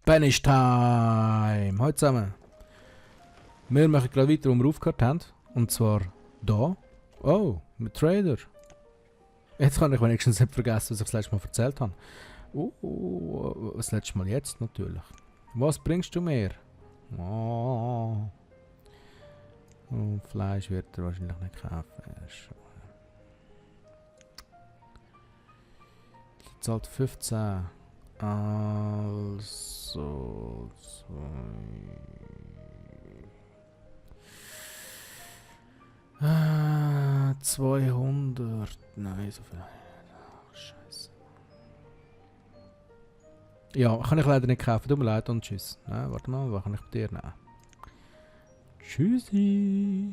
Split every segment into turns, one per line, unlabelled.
Banish Time! Hallo zusammen! Wir machen gerade weiter, wo wir aufgehört haben. Und zwar da. Oh, mit Trader. Jetzt kann ich wenigstens nicht vergessen, was ich das letzte Mal erzählt habe. Das letzte Mal jetzt natürlich. Was bringst du mir? Oh, Fleisch wird er wahrscheinlich nicht kaufen. Die zahlt 15. Also 200. Nein, so viel. Ach, Scheiße. Ja, kann ich leider nicht kaufen. Tut mir leid und tschüss. Nein, warte mal, was kann ich bei dir nehmen? Tschüssi.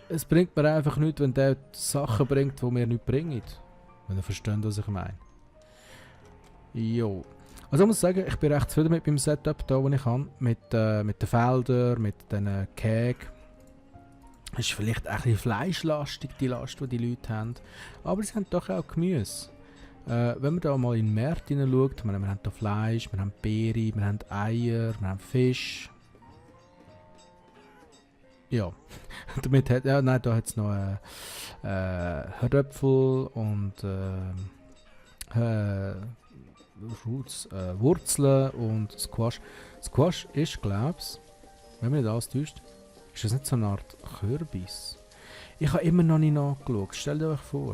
Es bringt mir einfach nichts, wenn der Sachen bringt, die mir nichts bringen. Wenn ihr versteht, was ich meine. Jo. Also ich muss sagen, ich bin recht zufrieden mit meinem Setup da, das ich habe. Mit den Feldern, mit den Kägen. Es ist vielleicht ein bisschen fleischlastig, die Last, die Leute haben. Aber sie haben doch auch Gemüse. Wenn man da mal in den Markt hineinschaut, wir haben hier Fleisch, wir haben Beeren, wir haben Eier, wir haben Fisch. Ja, damit hat, ja, nein, da hat es noch Herdöpfel und Wurzeln und Squash. Squash ist, glaube ich, wenn mich nicht alles täuscht, ist das nicht so eine Art Kürbis? Ich habe immer noch nicht nachgeschaut, stellt euch vor.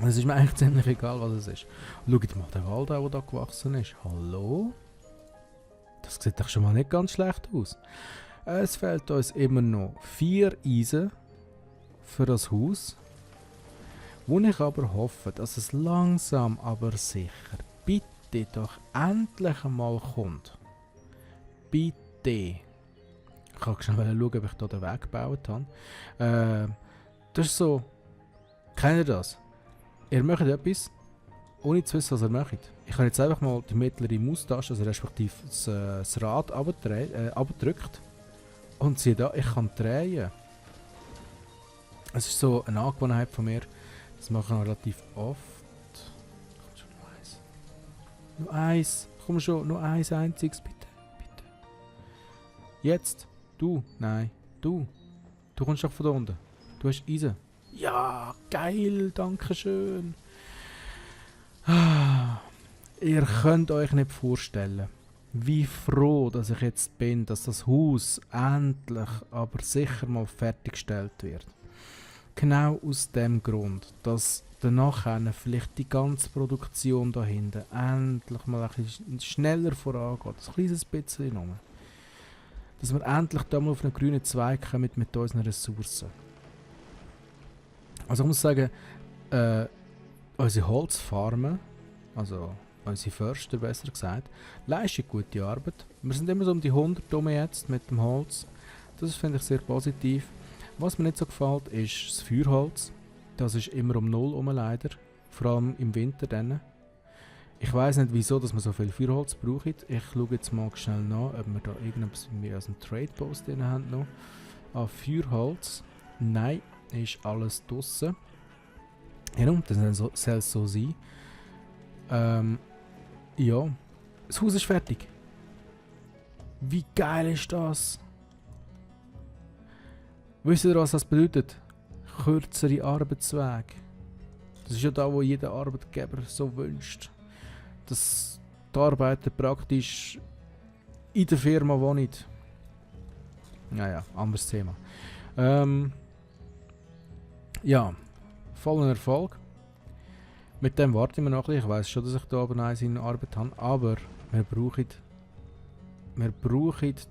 Es ist mir eigentlich ziemlich egal, was es ist. Schaut mal den Wald an, der da gewachsen ist. Hallo? Das sieht doch schon mal nicht ganz schlecht aus. Es fehlt uns immer noch 4 Eisen für das Haus. Wo ich aber hoffe, dass es langsam aber sicher bitte doch endlich einmal kommt. Bitte. Ich kann schnell schauen, ob ich hier den Weg gebaut habe. Das ist so. Kennt ihr das? Ihr macht etwas, ohne zu wissen, was ihr macht. Ich habe jetzt einfach mal die mittlere Maustasche, also respektive das Rad abgedrückt. Und siehe da, ich kann drehen. Es ist so eine Angewohnheit von mir. Das mache ich relativ oft. Komm schon, nur eins. Nur eins. Komm schon, nur eins einziges, bitte. Bitte. Jetzt. Du. Nein. Du. Du kommst doch von da unten. Du hast Eisen. Ja, geil, danke schön. Ihr könnt euch nicht vorstellen, wie froh, dass ich jetzt bin, dass das Haus endlich, aber sicher mal fertiggestellt wird. Genau aus dem Grund, dass danach vielleicht die ganze Produktion dahinter endlich mal ein bisschen schneller vorangeht. Ein kleines bisschen nur. Dass wir endlich da mal auf einen grünen Zweig kommen mit unseren Ressourcen. Also ich muss sagen, unsere Holzfarmen, also unsere Förster besser gesagt, leisten gute Arbeit. Wir sind immer so um die 100 rum jetzt mit dem Holz. Das finde ich sehr positiv. Was mir nicht so gefällt, ist das Feuerholz. Das ist immer um 0 rum leider, vor allem im Winter dann. Ich weiss nicht wieso, dass man so viel Feuerholz braucht. Ich schaue jetzt mal schnell nach, ob wir da irgendetwas aus dem Trade Post drin haben noch. Feuerholz. Nein. Ist alles draussen. Ja, das soll es so sein. Ja, das Haus ist fertig. Wie geil ist das? Wisst ihr, was das bedeutet? Kürzere Arbeitswege. Das ist ja da, wo jeder Arbeitgeber so wünscht. Dass die Arbeiter praktisch in der Firma wohnen. Naja, anderes Thema. Ja, vollen Erfolg. Mit dem warten wir noch ein bisschen. Ich weiss schon, dass ich da aber eins in Arbeit habe, aber wir brauchen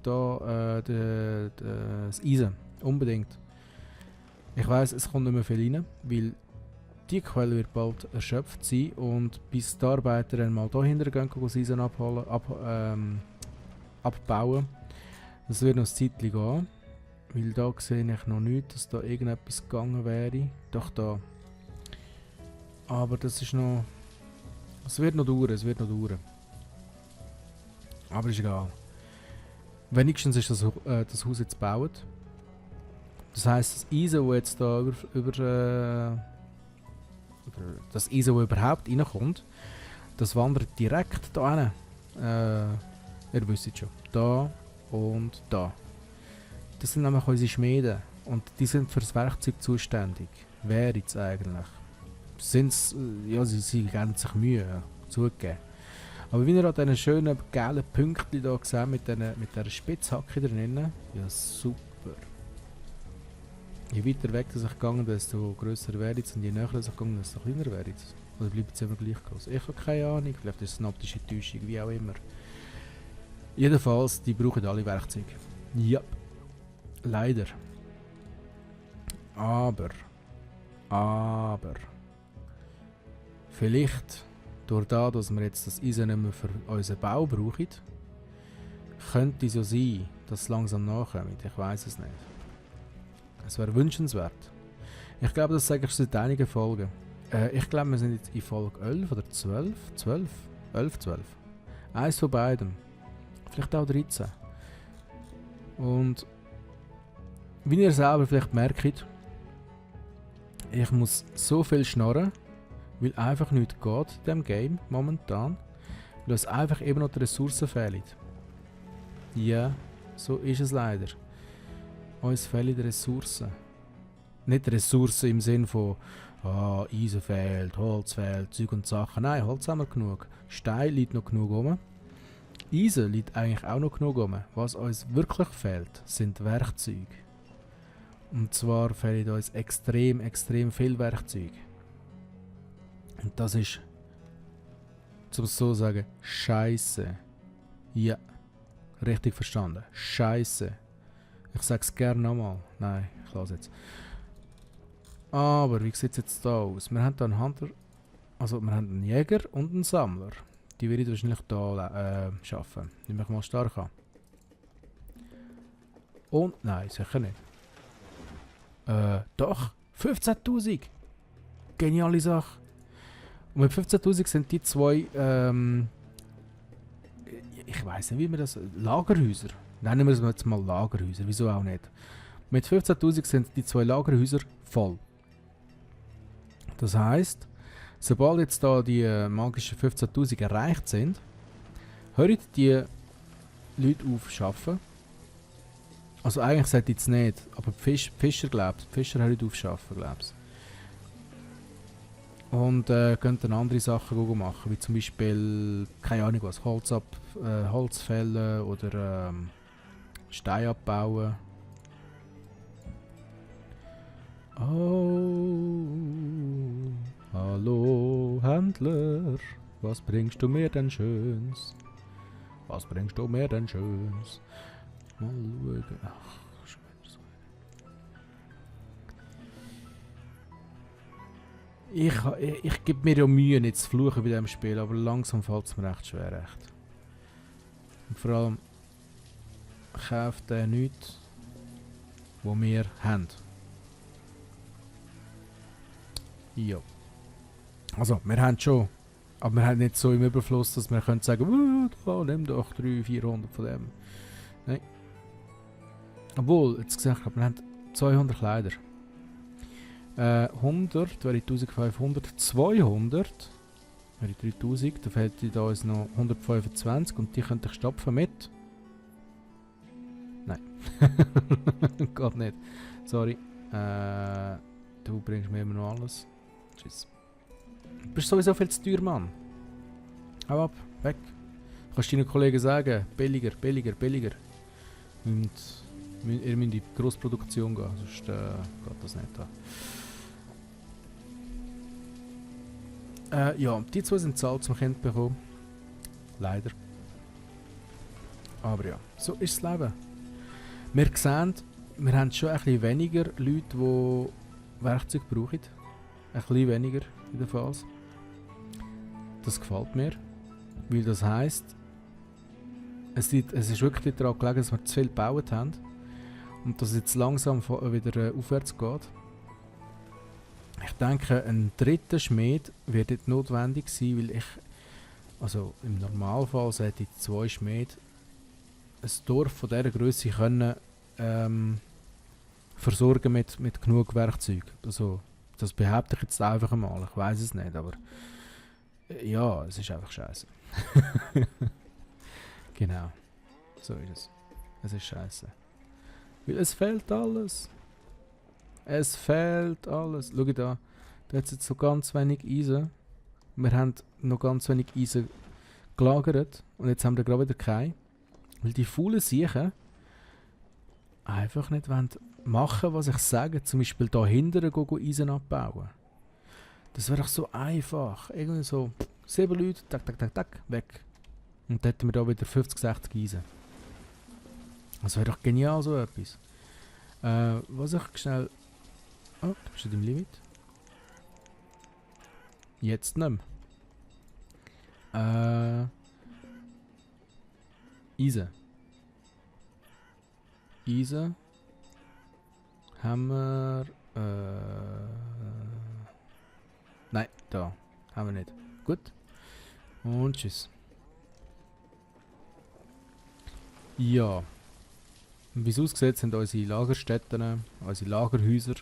da das Eisen. Unbedingt. Ich weiss, es kommt nicht mehr viel rein, weil die Quelle wird bald erschöpft sein und bis die Arbeiter dann mal da hinten gehen, das Eisen abbauen. Das wird noch ein Zeitchen gehen. Weil da sehe ich noch nicht, dass da irgendetwas gegangen wäre. Doch da. Aber das ist noch... Es wird noch dauern, Aber ist egal. Wenigstens ist das Haus jetzt gebaut. Das heisst, das Eisen, das jetzt da das Eisen, das überhaupt reinkommt, Das wandert direkt da hin. Ihr wisst es schon. Da und da. Das sind nämlich unsere Schmiede. Und die sind fürs Werkzeug zuständig. Wer jetzt eigentlich? Sind's, ja, sie geben sich Mühe, ja, zugegeben. Aber wie ihr an diesen schönen gelben Pünktchen hier seht, mit dieser Spitzhacke drinnen, ja super. Je weiter weg dass ich gegangen, desto grösser wird es, und je näher dass ich gegangen, desto kleiner wird es. Oder bleibt es immer gleich groß? Ich habe keine Ahnung, vielleicht ist es eine optische Täuschung, wie auch immer. Jedenfalls, die brauchen alle Werkzeuge. Ja. Leider. Aber. Vielleicht, durch das, dass wir jetzt das Eisen nicht mehr für unseren Bau brauchen, könnte es so sein, dass es langsam nachkommt. Ich weiß es nicht. Es wäre wünschenswert. Ich glaube, das sage ich seit einigen Folgen. Ich glaube, wir sind jetzt in Folge 11 oder 12. 12? 11, 12. Eins von beidem. Vielleicht auch 13. Und wie ihr selber vielleicht merkt, ich muss so viel schnarren, weil einfach nichts geht in diesem Game momentan. Weil es einfach eben noch die Ressourcen fehlen. Ja, so ist es leider. Uns fehlen die Ressourcen. Nicht Ressourcen im Sinn von Eisen fehlt, Holz fehlt, Zeug und Sachen. Nein, Holz haben wir genug. Stein liegt noch genug rum. Eisen liegt eigentlich auch noch genug rum. Was uns wirklich fehlt, sind Werkzeuge. Und zwar fehlen uns extrem viel Werkzeug. Und das ist, zum so sagen, Scheiße. Ja, richtig verstanden. Scheiße. Ich sag's gerne nochmal. Nein, ich lasse jetzt. Aber wie sieht es jetzt da aus? Wir haben da einen Hunter, also wir haben einen Jäger und einen Sammler. Die werde ich wahrscheinlich hier arbeiten. Nehme ich mal stark an. Und nein, sicher nicht. Doch, 15.000. Geniale Sache. Und mit 15.000 sind die zwei, ich weiß nicht, wie man das, Lagerhäuser. Nennen wir es jetzt mal Lagerhäuser, wieso auch nicht. Mit 15.000 sind die zwei Lagerhäuser voll. Das heisst, sobald jetzt da die magischen 15.000 erreicht sind, hören die Leute auf zu arbeiten. Also eigentlich sollte ich es nicht, aber die Fischer glaubt, die Fischer hören auf zu arbeiten, glaubst. Und können dann andere Sachen machen, wie zum Beispiel, keine Ahnung was, Holz fällen oder Stein abbauen. Oh, hallo Händler, was bringst du mir denn Schönes? Was bringst du mir denn Schönes? Mal schauen. Ach, schon wieder so. Ich gebe mir ja Mühe, nicht zu fluchen bei diesem Spiel, aber langsam fällt es mir recht schwer. Echt. Und vor allem kauft er nichts, was wir haben. Ja. Also, wir haben schon. Aber wir haben nicht so im Überfluss, dass wir können sagen, da, nimm doch 300, 400 von dem. Nein. Obwohl, jetzt gesagt habe, wir haben 200 Kleider. 100 wäre 1500, 200 wäre 3000, da fehlt da uns noch 125 und die könnte ich stopfen mit. Nein. Geht nicht. Sorry. Du bringst mir immer noch alles. Tschüss. Du bist sowieso viel zu teuer, Mann. Hau ab, weg. Kannst deinen Kollegen sagen, billiger, billiger, billiger. Und ihr müsst in die Grossproduktion gehen, sonst geht das nicht an. Ja, die zwei sind zahlt zum Kind bekommen. Leider. Aber ja, so ist das Leben. Wir sehen, wir haben schon ein bisschen weniger Leute, die Werkzeug brauchen. Ein bisschen weniger in der Phase. Das gefällt mir. Weil das heisst, es ist wirklich daran gelegen, dass wir zu viel gebaut haben. Und dass es jetzt langsam wieder aufwärts geht. Ich denke, ein dritter Schmied wird nicht notwendig sein, weil also im Normalfall sollte ich 2 Schmiede ein Dorf von dieser Größe können versorgen mit genug Werkzeug. Also, das behaupte ich jetzt einfach mal. Ich weiß es nicht, aber Ja, es ist einfach scheiße. Genau, so ist es. Es ist scheiße. Weil es fehlt alles. Es fehlt alles. Schau da, da hat es jetzt so ganz wenig Eisen. Wir haben noch ganz wenig Eisen gelagert und jetzt haben wir gerade wieder keinen. Weil die faulen Siechen einfach nicht wollen machen, was ich sage. Zum Beispiel da hinten Eisen abbauen. Das wäre doch so einfach. Irgendwie so 7 Leute, tak, tak, tak, tak, weg. Und dann hätten wir da wieder 50, 60 Eisen. Das wäre doch genial, so etwas. Was ich schnell... Oh, du bist du im Limit? Jetzt nicht mehr. Eisen. Eisen. Haben wir... Nein, da. Haben wir nicht. Gut. Und tschüss. Ja. Und wie es aussieht, sind unsere Lagerstätten, unsere Lagerhäuser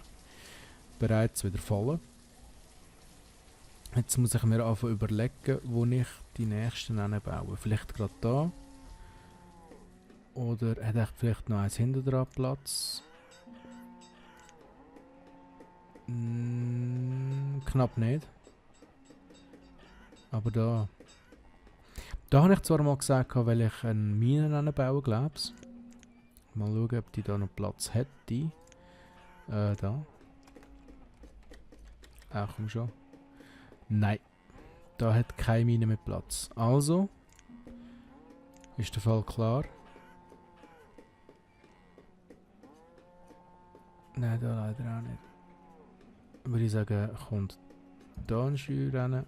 bereits wieder voll. Jetzt muss ich mir einfach überlegen, wo ich die nächsten baue. Vielleicht gerade da. Oder hat ich vielleicht noch eins hinter dran Platz? Knapp nicht. Aber da. Da habe ich zwar mal gesagt, weil ich eine Mine bauen glaube ich. Mal schauen, ob die da noch Platz hätte. Da. Komm schon. Nein. Da hat keine Mine mehr Platz. Also. Ist der Fall klar. Nein, da leider auch nicht. Würde ich sagen, kommt da ein Steuer,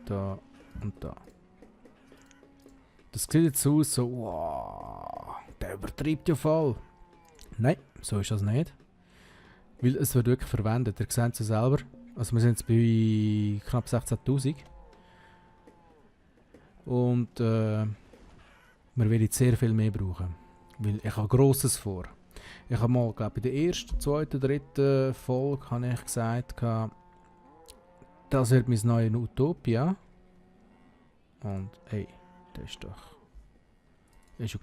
da und da. Das sieht jetzt so aus, so, wow, der übertreibt ja voll. Nein, so ist das nicht. Weil es wird wirklich verwendet. Ihr seht es ja selber. Also wir sind jetzt bei knapp 16.000. Und wir werden sehr viel mehr brauchen. Weil ich habe Grosses vor. Ich habe mal, glaube ich, in der ersten, zweiten, dritten Folge habe ich gesagt, das wird mein neues Utopia. Und hey, das ist doch... ist ja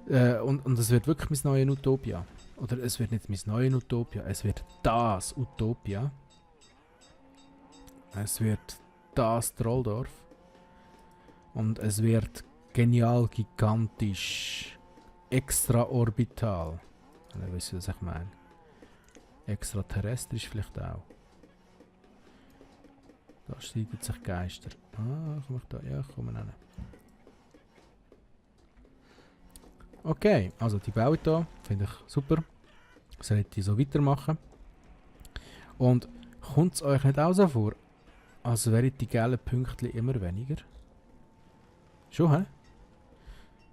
gleich. Und es wird wirklich mein neues Utopia. Oder es wird nicht mein neues Utopia, es wird das Utopia. Es wird das Trolldorf. Und es wird genial, gigantisch, extraorbital. Ihr wisst, was ich meine. Extraterrestrisch vielleicht auch. Da streiten sich Geister. Komm ich da? Ja, komm rein. Okay, also die bauen da. Finde ich super. Sollte ich so weitermachen. Und kommt es euch nicht auch so vor, als wären die gelben Pünktchen immer weniger? Schon, hä?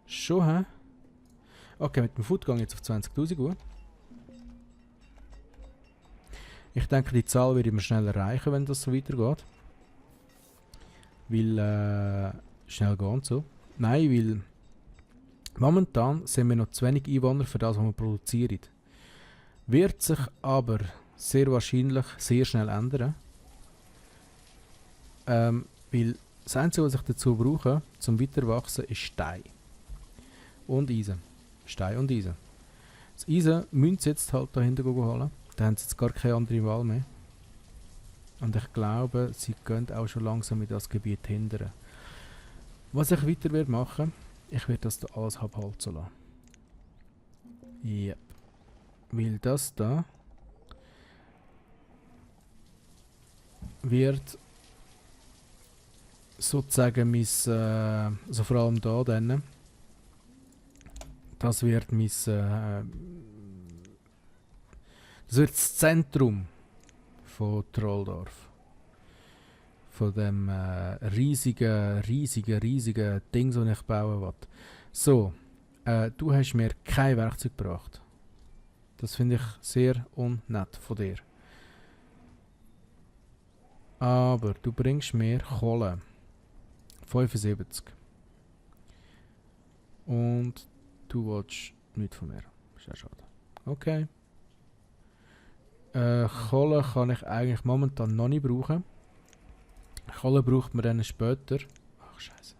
Schon, hä? Okay, mit dem Food gehe ich jetzt auf 20.000 Uhr. Ich denke, die Zahl werde ich mir schnell erreichen, wenn das so weitergeht. Weil, schnell gehen so. Nein, weil momentan sind wir noch zu wenig Einwohner für das, was wir produzieren. Wird sich aber sehr wahrscheinlich sehr schnell ändern. Weil das Einzige, was ich dazu brauche, zum Weiterwachsen, ist Stein. Und Eisen. Stein und Eisen. Das Eisen müssen sie jetzt halt da hinten holen. Da haben sie jetzt gar keine andere Wahl mehr. Und ich glaube, sie gehen auch schon langsam in das Gebiet hindern. Was ich weiter werde machen, ich werde das da alles abholzen lassen. Yep. Weil das da wird sozusagen mein, also vor allem da dann, das wird mein, das wird das Zentrum von Trolldorf. Von dem riesigen Ding, das ich bauen will. So, du hast mir kein Werkzeug gebracht. Das finde ich sehr unnett von dir. Aber du bringst mir Kohle. 75. Und du willst nichts von mir. Ist ja schade. Okay. Kohle kann ich eigentlich momentan noch nicht brauchen. Kohle braucht man dann später. Ach, scheiße.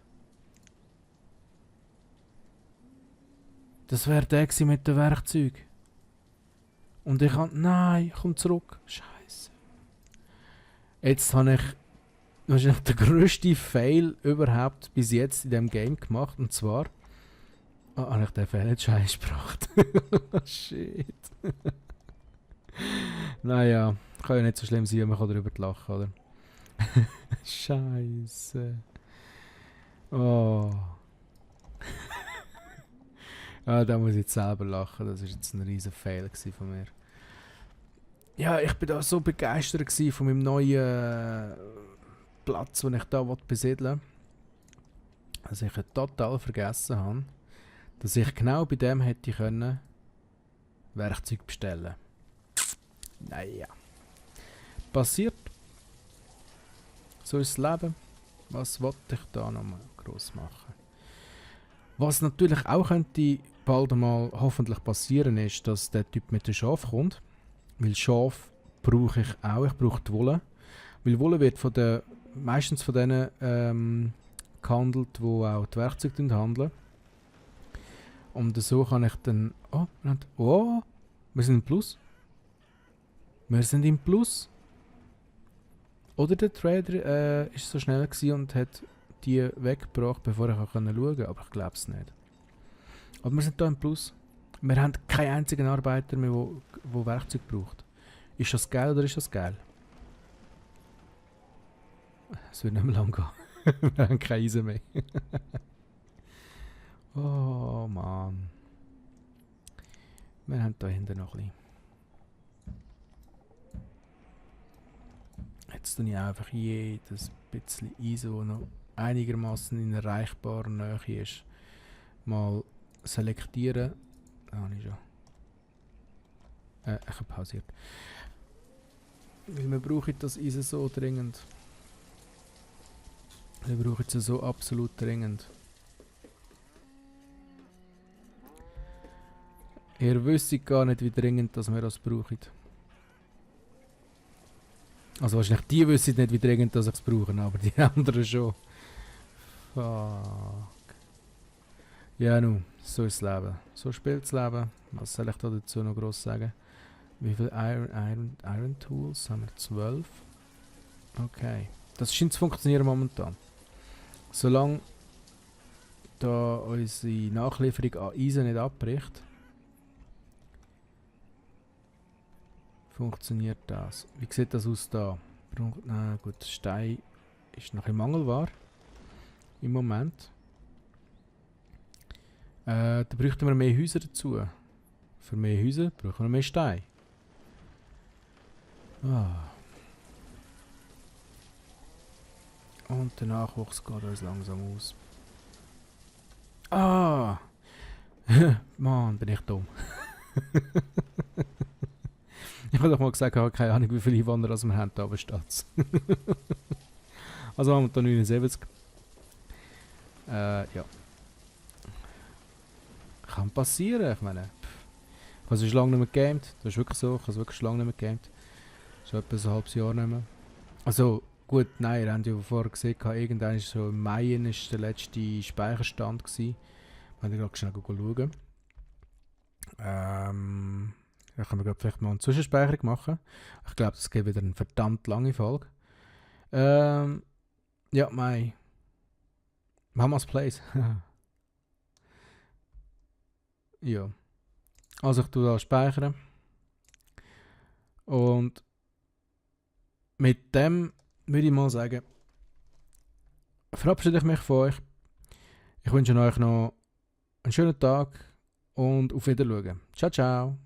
Das wäre der gewesen mit dem Werkzeug. Und ich kann. Nein, komm zurück. Scheiße. Jetzt habe ich wahrscheinlich den grössten Fail überhaupt bis jetzt in diesem Game gemacht. Und zwar habe ich den Fail nicht scheiße gebracht. Shit. Naja, kann ja nicht so schlimm sein, man kann darüber lachen, oder? Scheiße. Oh. Ah, da muss ich jetzt selber lachen. Das war jetzt ein riesen Fail von mir. Ja, ich bin da so begeistert gewesen von meinem neuen Platz, den ich da besiedeln will, dass ich total vergessen habe, dass ich genau bei dem hätte können Werkzeug bestellen. Naja. Passiert. So ist das Leben. Was wollte ich da nochmal gross machen? Was natürlich auch könnte bald mal hoffentlich passieren, ist, dass der Typ mit dem Schaf kommt. Weil Schaf brauche ich auch. Ich brauche die Wolle. Weil Wolle wird meistens von denen gehandelt, die auch die Werkzeuge handeln. Und so kann ich dann... Oh, wir sind im Plus. Wir sind im Plus. Oder der Trader ist so schnell gewesen und hat die weggebracht, bevor ich schauen konnte. Aber ich glaube es nicht. Aber wir sind hier im Plus. Wir haben keinen einzigen Arbeiter mehr, der Werkzeug braucht. Ist das geil oder ist das geil? Es wird nicht mehr lang gehen. Wir haben keine Eisen mehr. Oh Mann. Wir haben da hinten noch ein bisschen. Jetzt tue ich einfach jedes bisschen Eisen, das noch einigermaßen in erreichbarer Nähe ist, mal selektieren. Ah, habe ich schon. Ich habe pausiert. Weil wir brauchen das Eisen so dringend. Wir brauchen es so absolut dringend. Ihr wisst gar nicht, wie dringend dass wir das brauchen. Also wahrscheinlich die wissen nicht, wie dringend dass ich es brauche, aber die anderen schon. Fuck. Ja nun, so ist das Leben. So spielt das Leben. Was soll ich da dazu noch gross sagen? Wie viele Iron Tools haben wir? 12. Okay. Das scheint zu funktionieren momentan. Solange da unsere Nachlieferung an Eisen nicht abbricht, funktioniert das. Wie sieht das aus da? Na gut, Stein ist noch im Mangelware. Im Moment. Da bräuchten wir mehr Häuser dazu. Für mehr Häuser brauchen wir mehr Stein. Und der Nachwuchs geht uns langsam aus. Mann, bin ich dumm. Ich habe doch mal gesagt, ich habe keine Ahnung, wie viele Einwanderer wir haben hier in der Stadt. Also haben wir da 79. Ja. Kann passieren, ich meine. Ich habe es schon lange nicht mehr gegamed. Das ist wirklich so, ich habe es wirklich schon lange nicht mehr gegamed. Schon etwa ein halbes Jahr nicht mehr. Also, gut, nein, ihr habt ja vorher gesehen, irgendwann ist so im Mai ist der letzte Speicherstand gewesen. Wenn ich gerade schnell schauen. Da können wir gerade vielleicht mal eine Zwischenspeicherung machen. Ich glaube, das gibt wieder eine verdammt lange Folge. Ja, Mai. Mama's Place. Ja. Also ich tue da speichern. Und mit dem würde ich mal sagen, verabschiede ich mich von euch. Ich wünsche euch noch einen schönen Tag und auf Wiedersehen. Ciao, ciao.